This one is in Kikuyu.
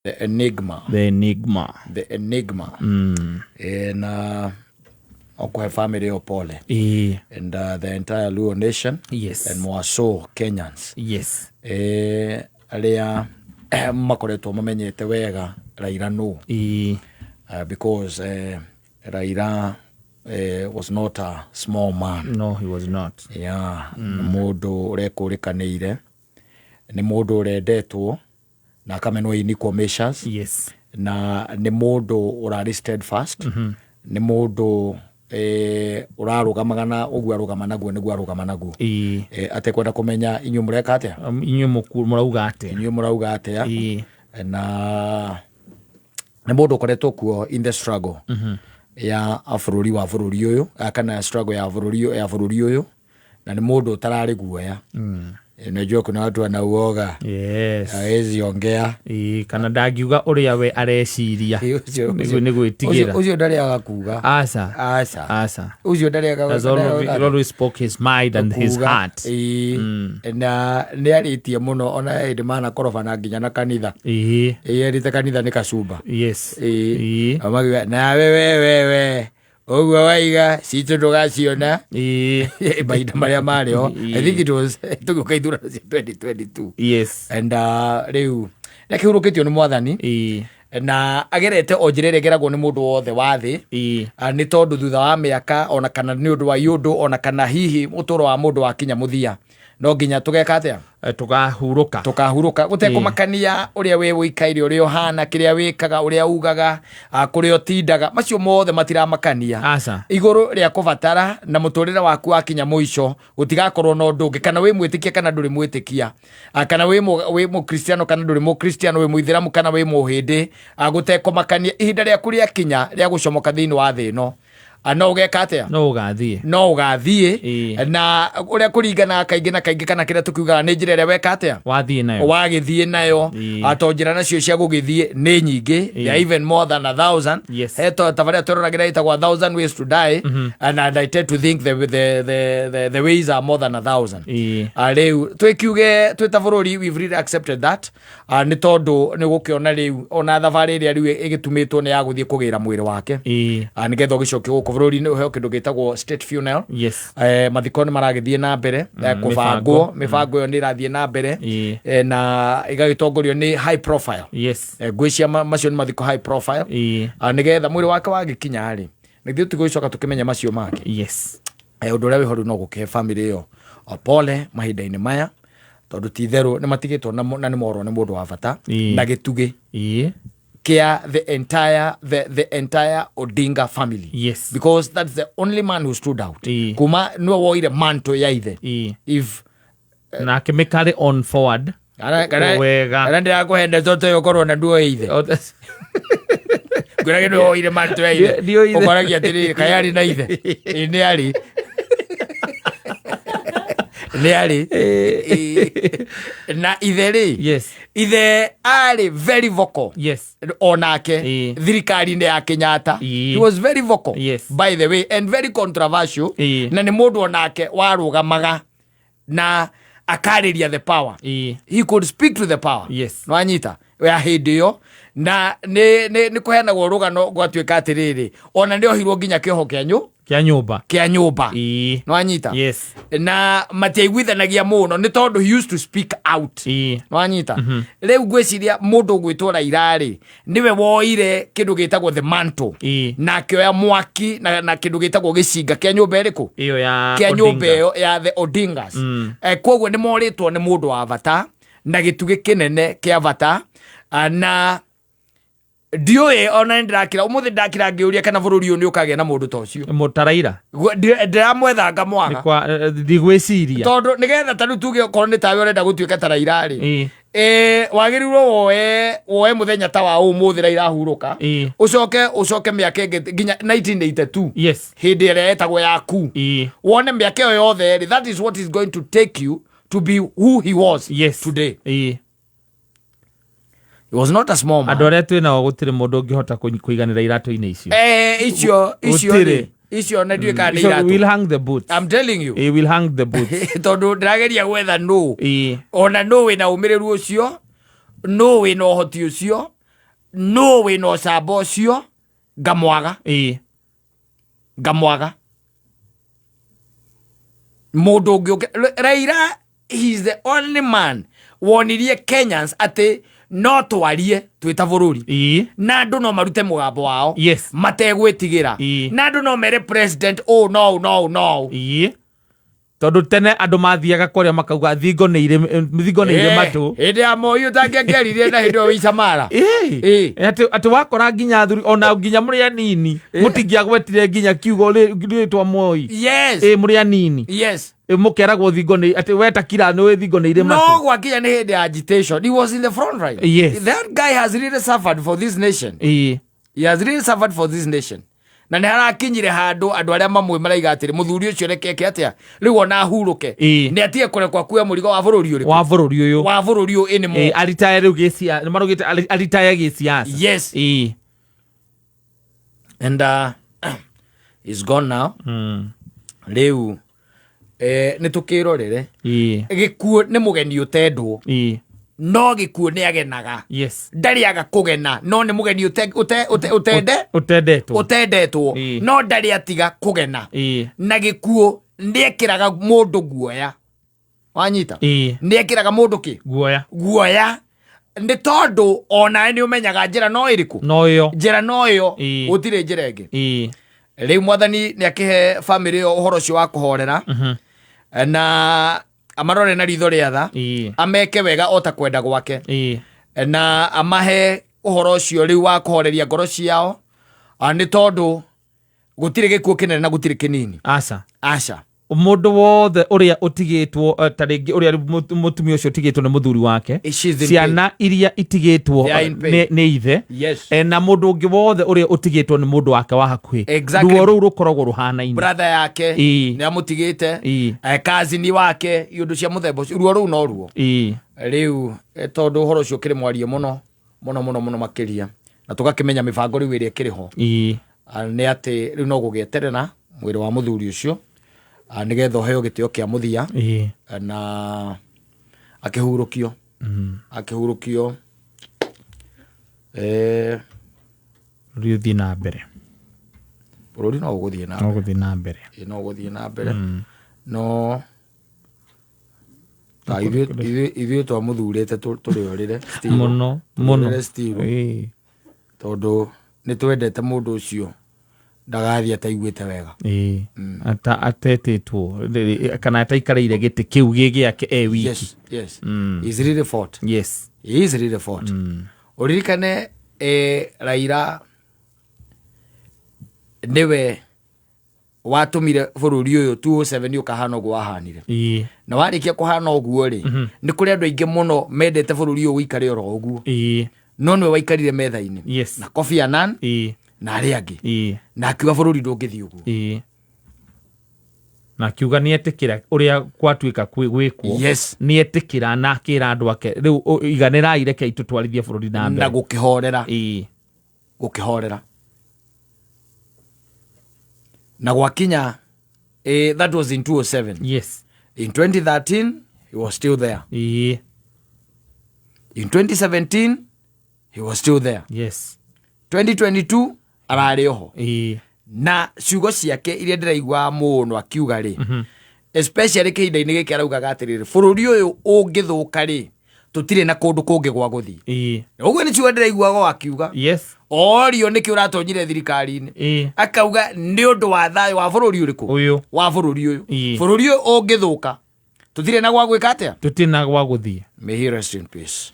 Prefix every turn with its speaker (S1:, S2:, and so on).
S1: The Enigma.
S2: The Enigma.
S1: The Enigma. Na okũhe family ĩyo pole. And the entire Luo nation. And more so Kenyans. Arĩa makoretwo mamenyete wega Raila nũ. Because Raila was not a small man.
S2: No, he was not.
S1: Yeah, nĩ mũndũ ũrekũrĩkanĩire, nĩ mũndũ ũrendetwo na akamenwo in equal measures. Na nĩ mũndũ ũrarĩ steadfast, nĩ mũndũ ũrarũgamaga na ũguo arũgama naguo nĩguo arũgama naguo. Atekwenda kũmenya inyuĩ mũreka atĩa.
S2: Inyuĩ mũrauga atĩa.
S1: Inyuĩ mũrauga atĩa. Na nĩ mũndũ ũkoretwo kuo in the struggle ya bũrũri wa bũrũri ũyũ, kana struggle ya bũrũri ya bũrũri ũyũ, na nĩ mũndũ ũtararĩ guoya. Unajua kuna watu wanauoga. Hawezi ongea.
S2: Kana ndangiuga ũrĩa we areciria. Nĩ gwĩtigĩra.
S1: Ũcio ndarĩaga kuga.
S2: Aca.
S1: Aca.
S2: Aca.
S1: Ũcio ndarĩaga.
S2: Has always spoke his mind and his
S1: kuga.
S2: heart.
S1: Na nĩ arĩtie mũno ona hĩndĩ manakorobana nginya na kanitha. Erĩte kanitha nĩ kacumba. Amakiuga, nawe we we we ũguo waiga citũ ndũgaciona. Mahinda marĩa marĩ ho. I think it was tũgĩũka ithurano cia 2022. And rĩu nĩakĩhurũkĩtio nĩ mwathani. Na agerete o njĩra ĩrĩa ĩgeragwo nĩ mũndũ wothe wa thĩ. Nĩ tondũ thutha wa mĩaka ona kana nĩ ũndũ wa iũndũ ona kana hihi ũtũũro wa mũndũ wakinya mũthia, no nginya tũgeka atĩa?
S2: Tũkahurũka.
S1: Tũkahurũka gũtekũmakania ũrĩa wĩ ũikaire, ũrĩa ũhana, kĩrĩa wĩkaga, ũrĩa ugaga, kũrĩa ũtindaga, macio mothe matiramakania.
S2: Aca.
S1: Igũrũ rĩa kũbatara na mũtũrĩre waku wakinya mũico gũtigakorwo na ũndũ ũngĩ, kana wĩ mwĩtĩkia kana ndũrĩ mwĩtĩkia, kana wĩ mũkristiano kana ndũrĩ mũkristiano, wĩ mũithĩramu kana wĩ mũhĩndĩ, gũtekũmakania ihinda rĩaku rĩakinya rĩa gũcomoka thĩinĩ wa thĩ ĩno, no ũgeka atĩa?
S2: No ũgathiĩ.
S1: No ũgathiĩ. Na ũrĩa kũringanaga kaingĩ na kaingĩ, kana kĩrĩa tũkiugaga nĩ njĩra ĩrĩa weka atĩa?
S2: Wathiĩ nayo.
S1: Wagĩthiĩ nayo. To njĩra nacio cia gũgĩthiĩ nĩ nyingĩ. They are even more than 1,000. He tabarĩra tweroragĩra ĩtagwo 1,000 Ways to Die, and I tend to think the ways are more than 1,000. Rĩu twĩkiuge twĩ ta bũrũri, we've really accepted that. Nĩ tondũ nĩ gũkĩona rĩu ona thabarĩ ĩrĩa rĩu ĩgĩtumĩtwo nĩ ya gũthiĩ kũgĩra mwĩrĩ wake. Nĩgetha ũgĩcokio gũkũ bũrũri-inĩ ũheo kĩndũ gĩtagwo state funeral. Mathiko nĩ maragĩthiĩ na mbere, kũbangwo, mĩbango ĩyo nĩ ĩrathiĩ na mbere. Na ĩgagĩtongorio nĩ high profile. Ngwĩciria macio nĩ mathiko high profile. Nĩgetha mwĩrĩ wake wagĩkinya rĩ, na ithuĩ tũgũcoka tũkĩmenye macio mangĩ. Ũndũ ũrĩa wĩho rĩu no gũkĩhe family ĩyo pole mahinda-inĩ maya, tondũ ti itherũ nĩ matigĩtwo na nĩ morwo nĩ mũndũ wa bata na gĩtugĩ kĩa the entire Odinga family. Because that's the only man who stood out. Kuma nĩwe woire mantle ya ithe. If
S2: na akĩmĩ carry on forward.
S1: Kana
S2: Wega.
S1: kana ndĩrakũhe ndeto ta ĩyo ũkorwo na nduo ithe. Ngwĩrage nĩwe woire mantle ya ithe.
S2: Ndiũĩ ithe.
S1: Ũkoragia atĩrĩrĩ, kaĩ arĩ na ithe? Ĩ, nĩ arĩ. Nĩ arĩ. Na ithe rĩ, ithe arĩ very vocal. Onake thirikari-inĩ ya Kenyatta. He was very vocal, by the way, and very controversial. Na nĩ mũndũ onake warũgamaga na akarĩria the power. He could speak to the power. Nwanyita ya hĩndĩ ĩyo, na nĩ kũheanagwo rũgano gwatuĩka atĩrĩrĩ, ona nĩ ohirwo nginya kĩoho kĩa
S2: kĩa nyũmba.
S1: Kĩa nyũmba. Nwanyita. Na matiaiguithanagia mũno nĩ tondũ he used to speak out. Nwanyita. Rĩu ngwĩciria mũndũ ũgwĩtwo Raila rĩ, nĩwe woire kĩndũ gĩtagwo the mantle na akĩoya mwaki na kĩndũ gĩtagwo gĩcinga kĩa nyũmba ĩrĩkũ?
S2: Ĩyo ya
S1: Kĩa nyũmba
S2: Odinga.
S1: ĩyo ya the Odingas. Koguo nĩ morĩtwo nĩ mũndũ wa bata na gĩtugĩ kĩnene kĩa bata. Na ndiũĩ ona nĩ ndĩrakira ũmũthĩ, ndakira ngĩũria kana bũrũri ũyũ nĩ ũkagĩa na mũndũ ta ũcio.
S2: Mũtaraira.
S1: Ndĩramwetha ngamwaga.
S2: Ndigwĩciria.
S1: Tondũ nĩgetha ta rĩu tuge okorwo nĩ tawe ũrenda gũtuĩka ta Raila rĩ, wagĩrĩirwo woe mũthenya ta wa ũmũthĩ Raila ahurũka, ũcoke mĩaka ĩngĩ nginya 1982, hĩndĩ ĩrĩa yetagwo yaku, wone mĩaka ĩyo yothe rĩ, that is what is going to take you to be who he was today. He was not a small man.
S2: Andũ arĩa twĩ nao gũtirĩ mũndũ ũngĩhota kũiganĩra iratũ-inĩ icio.
S1: Icio
S2: Gũtirĩ.
S1: rĩ, icio na ndiũĩ kana nĩ
S2: So
S1: iratũ.
S2: we'll hang the boots.
S1: I'm telling you.
S2: We'll hang the boots.
S1: Tondũ ndĩrageria gwetha nũ ona nũ wĩna ũmĩrĩru ũcio, nũ wĩna ũhoti ũcio. No wĩna ũcamba ũcio ngamwaga. Ngamwaga mũndũ ũngĩ Raila, he is the only man wonirie Kenyans atĩ no twarie twĩ ta bũrũri na andũ no marute mũgambo wao mategwĩtigĩra, na andũ no mere president ũũ no ũũ no ũũ no ũũ.
S2: Tondũ tene andũ mathiaga kũrĩa makauga thingo nĩ irĩ, thingo nĩ irĩ matũ.
S1: Hĩndĩ ya Moi ũtangĩangĩaririe na hĩndĩ ĩyo wĩ Samara.
S2: Atĩ wakora nginya athuri ona nginya mũrĩ anini mũtingĩagwetire nginya kiugo rĩtwa Moi. Mũrĩ anini. Mũkeragwo thingo nĩ atĩ weta kira nĩ thingo nĩ irĩ
S1: No
S2: matũ.
S1: Gwakinya nĩ hĩndĩ ya agitation, he was in the front line. That guy has really suffered for this nation. He has really suffered for this nation, na nĩ harakinyire handũ andũ arĩa mamwe maraiga atĩrĩ, mũthuri ũcio reke eke atĩa rĩu ona ahurũke, nĩ atige kũrekwo akue mũrigo wa bũrũri ũrĩkũ?
S2: Wa bũrũri ũyũ.
S1: Wa bũrũri ũyũ anymore.
S2: Aritae rĩu gĩcia nĩ marugĩte aritae gĩsiasa.
S1: And he's gone now. Rĩu nĩ tũkĩrorere. Gĩkuũ nĩ mũgeni ũtendwo, no gĩkuũ nĩ agenaga. Ndarĩ aga kũgena, no nĩ mũgeni ũtende
S2: Ũtendetwo.
S1: Ũtendetwo. No ndarĩ atiga kũgena. Na gĩkuũ nĩekĩraga mũndũ guoya, wanyita? Nĩekĩraga mũndũ kĩ?
S2: Guoya.
S1: Guoya, nĩ tondũ onawe nĩ ũmenyaga njĩra no ĩrĩkũ.
S2: No ĩyo.
S1: Njĩra no ĩyo. Gũtirĩ njĩra ĩngĩ. Rĩu Mwathani nĩ akĩhe bamĩrĩ ĩyo ũhoro ũcio wa kũhorera na amarore na ritho rĩa tha, ameke wega o ta kwenda gwake, na amahe ũhoro ũcio rĩu wa kũhoreria ngoro ciao. Nĩ tondũ gũtirĩ gĩkuũ kĩnene na gũtirĩ kĩnini.
S2: Aca.
S1: Aca.
S2: Mũndũ wothe ũrĩa ũtigĩtwo, ta rĩngĩ ũrĩa mũtumia ũcio ũtigĩtwo nĩ mũthuri wake,
S1: She's in
S2: ciana iria itigĩtwo
S1: They are in pain.
S2: nĩ ithe, na mũndũ ũngĩ wothe ũrĩa ũtigĩtwo nĩ mũndũ wake wa hakuhĩ, ruo rũu rũkoragwo rũhanaine.
S1: Brother yake nĩ amũtigĩte, kazini wake, iũndũ cia mũthemba ũcio, ruo rũu no ruo. Rĩu tondũ ũhoro ũcio ũkĩrĩ mwarie mũno mũno mũno mũno makĩria, na tũgakĩmenya mĩbango rĩu ĩrĩa ĩkĩrĩ ho, nĩ atĩ rĩu no gũgĩeterera mwĩrĩ wa mũthuri ũcio, nĩgetha ũheo gĩtĩo kĩa mũthia na akĩhurũkio, akĩhurũkio.
S2: Rĩu ũthiĩ na mbere.
S1: Bũrũri no ũgũthiĩ na
S2: No gũthiĩ na mbere.
S1: Ĩĩ, no ũgũthiĩ na mbere, no ta ithuĩ twamũthurĩte tũrĩorĩre Steve.
S2: Mũno mũno.
S1: Tũrĩorĩre Steve. Tondũ nĩ twendete mũndũ ũcio ndagathiĩ ataiguĩte wega.
S2: Atetĩtwo kana ataikarĩire gĩtĩ kĩu gĩ gĩake e wiki.
S1: Yes. He's really fought. He is really fought. Ũririkane Raila nĩwe watũmire bũrũri ũyũ 2007 ũkahana ũguo wahanire. Na warĩkia kũhana ũguo rĩ, nĩ kũrĩ andũ aingĩ mũno mendete bũrũri ũyũ ũikare oro ũguo, no nĩwe waikarire metha-inĩ na Kofi Annan na arĩa angĩ na akiuga bũrũri ndũngĩthiĩ ũguo.
S2: Na akiuga nĩ etĩkĩra ũrĩa gwatuĩka gwĩkwo. Nĩ etĩkĩra na akĩra andũ ake rĩu iganĩrai, rekei tũtwarithie bũrũri na
S1: na
S2: mbere.
S1: Gũkĩhorera. Gũkĩhorera na gwakinya, that was in 2007. In 2013 he was still there. In 2017 he was still there. 2022 ararĩ oho. Na ciugo ciake iria ndĩraigua mũno akiuga rĩ, especially kĩhinda-inĩ gĩkĩ, araugaga atĩrĩrĩ, bũrũri ũyũ ũngĩthũka rĩ, tũtirĩ na kũndũ kũngĩ gwa gũthiĩ. Ũguo nĩ ciugo ndĩraiguaga akiuga. Orio nĩkĩ ũratonyire thirikari-inĩ, akauga nĩ ũndũ wa thayũ wa bũrũri ũrĩkũ?
S2: Ũyũ.
S1: Wa bũrũri ũyũ. Bũrũri ũyũ ũngĩthũka, tũtirĩ na gwa gwĩka atĩa?
S2: Tũtirĩ na gwa gũthiĩ.
S1: May he rest in peace.